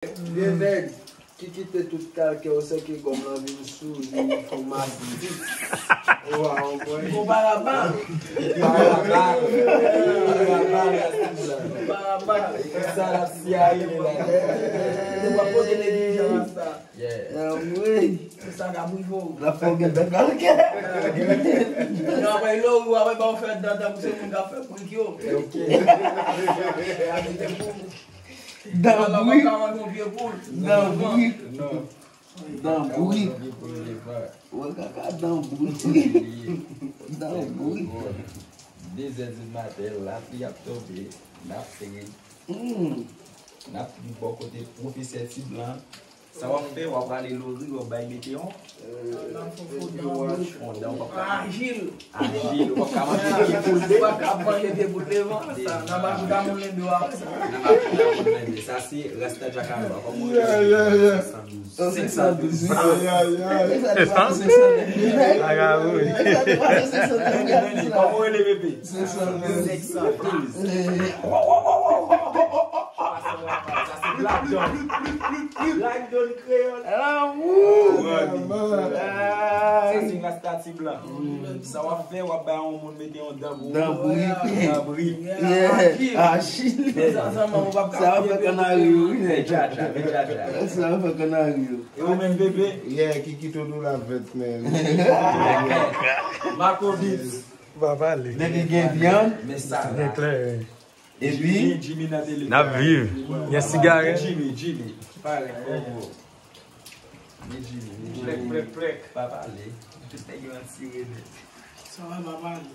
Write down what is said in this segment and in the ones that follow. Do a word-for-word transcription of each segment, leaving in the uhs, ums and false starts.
De nèg ki kite tout kalkè yo sèke gòm lan vin sou li, li fè w madik. Ou a konprann? Bon, baraba. Baraba. Baraba. Baraba. E sa l ap siyaye la. Ou pa pote neglijan rasta. Yeah. Anmwey. Se sa k ap rive w. L ap fè w gen dan kalkè. Nan apre lori w ap ba w fè dan tankou se moun k ap fè brik yo. Ok. Dan brik. Dan brik. Dan brik. Wè kaka dan brik. Dan brik. De zè di maten, lapli ap tonbe, n ap fini. Hmm. N ap vin bò kote pwofesè Ti Blan. Sa w ap fè, w ap rale lori, w ap bay mete yon. Yon dan w ap ka. Ajil. Ajil, w ap ka manje pye poul devan. W ap ka manje pye poul devan. Sa, nan machita moun lende w ap sa. Nan machita moun lende. Sa se rasta Jakamba. Kòman w rele? Yeah, yeah, yeah. Senk san douz. Senk san douz. Ay, ay, ay. Senk san douz. Senk san douz. Ay, ay, ay. Senk san douz. Kòman w rele, bebe? Senk san douz. Senk san douz. Sa se Black Don. Black Don Kreyòl. Lanmou. Sa se rasta Ti Blan. Sa w ap fè, w ap bay yon moun mete yon dan brik. Dan brik. Dan brik. Yeah. Achil. Sa w ap fè kannari yo, wi. Men djadja, men djadja. Sa w ap fè kannari yo. E ou menm, bebe? Yeah, Kiki Todo la vèt, man. Marco Beats. Ou pa pale. Depi gen vyann, men sa gen kleren. Epi Jimmy, Jimmy nan telefòn. N ap viv. Gen sigarèt. Jimmy, Jimmy. Parèt, bon, bon. Men Jimmy, men Jimmy. Plèk, plèk, plèk. Pa pale. Tout nèg yo an tire nèt. Sa va, pa pale.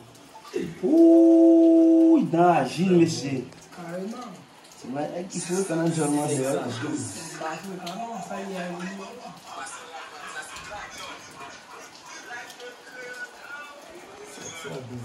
Ouy, dan ajil, mesye. Kareman. Se mwen nèg ki fè kanal jòn mwen, se vre. Senk san douz.